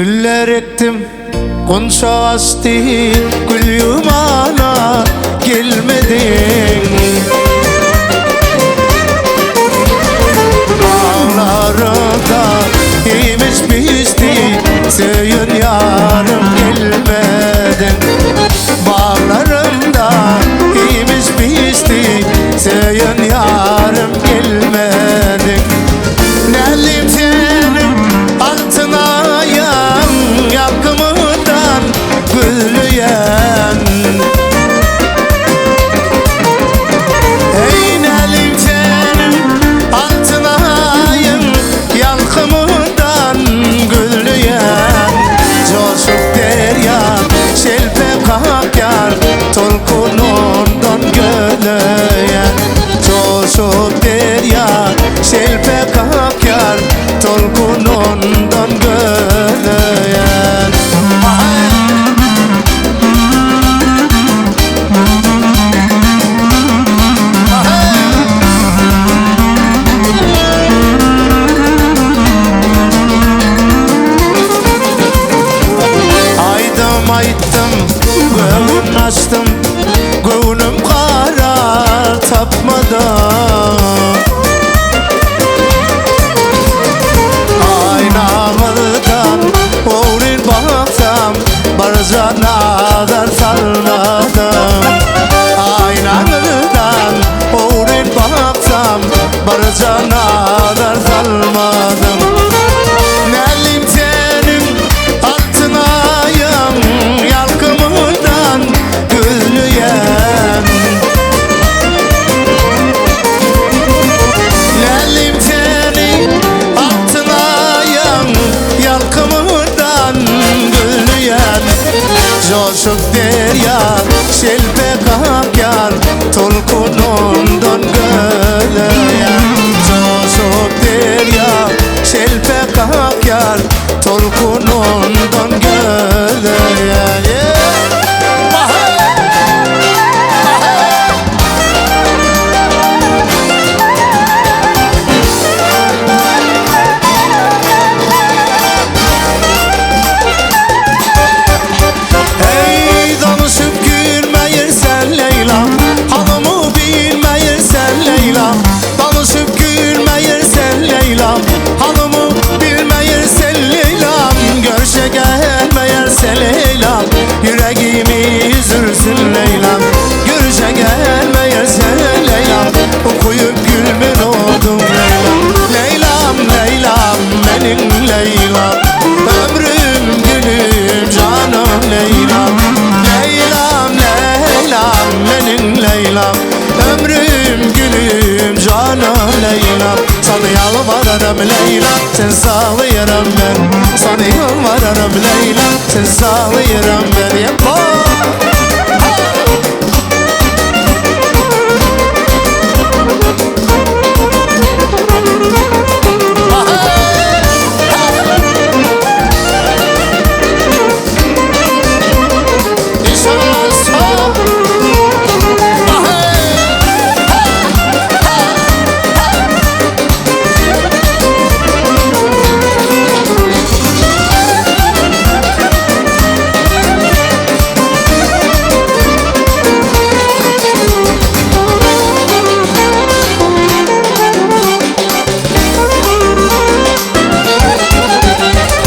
Güller ekdim, gunça açdy, gül ýumana gelmediň. Baglarymda imiş bişdi, söýen ýarym gelmediň. Baglarymda imiş bişdi, söýen ýarym gelmediň. Nälim seniň altyn aýaň ýalkymyňdan gözleýän. Eý nälim seniň altyn aýyň ýalkymyňdan gözleýän. Joşup derýa şelpe kakýar tolkun ondan gözleýän. Joşup derýa şelpe kakýar tolkun ondan gözleýän. Aýdym aýtdym, göwün açdym, göwnüm karar tapmadym. Aýnamyzdan ogryn baksam, birje nazar salmadym. Aýnamyzdan ogryn baksam, birje nazar salmadym. Nälim seniň altyn aýyň ýalkymyňdan gözleýän. Lälim seni altyn aýyň ýalkymyňdan gözleýän. Joşup derýa şelpe kakýar tolkun ondan gözleýän. Joşup derýa şelpe kakýar tolkun ondan gözleýän. Ey danışıp gülmeyirsen Leyla, halımı bilmeyirsen Leyla. Danışıp gülmeyirsen Leyla, halımı bilmeyirsen Leyla. Görüşe gelmeyirsen Leyla, yüreğimi üzürsün Leyla. Görüşe gelmeyirsen Leyla, okuyup gülmen oldum Leyla. Leylam, Leylam, benim Leylam. Ömrüm, gülüm, canım Leylam. Leylam, Leylam, benim Leylam. Ömrüm, gülüm, canım Leylam. Sana yalvarırım Leyla, sen sağlayırım ben. Sana yalvarırım Leyla, sen sağlayırım ben. Yapma.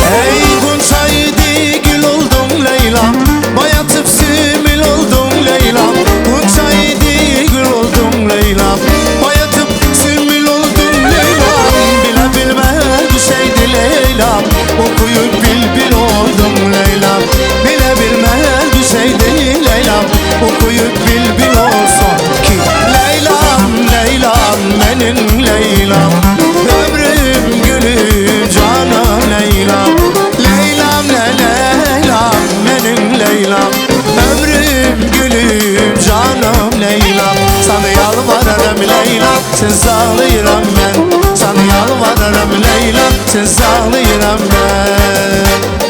Ey Gonçaydı gül oldum Leyla, bayatıp sümül oldum Leyla. Gonçaydı gül oldum Leyla, bayatıp sümül oldum Leyla. Bile bilme düşeydi Leyla, okuyup bülbül oldum Leyla. Bile bilme düşeydi Leyla, okuyup bülbül olsun ki. Leylam, Leylam, benim Leylam. Ömrüm, gülüm, canım Leylam. Leylam, Leylam, benim Leylam. Ömrüm, gülüm, canım Leylam. Sana yalvarırım Leyla, sen sağlayıram ben. Sana yalvarırım Leyla, sen sağlayıram ben.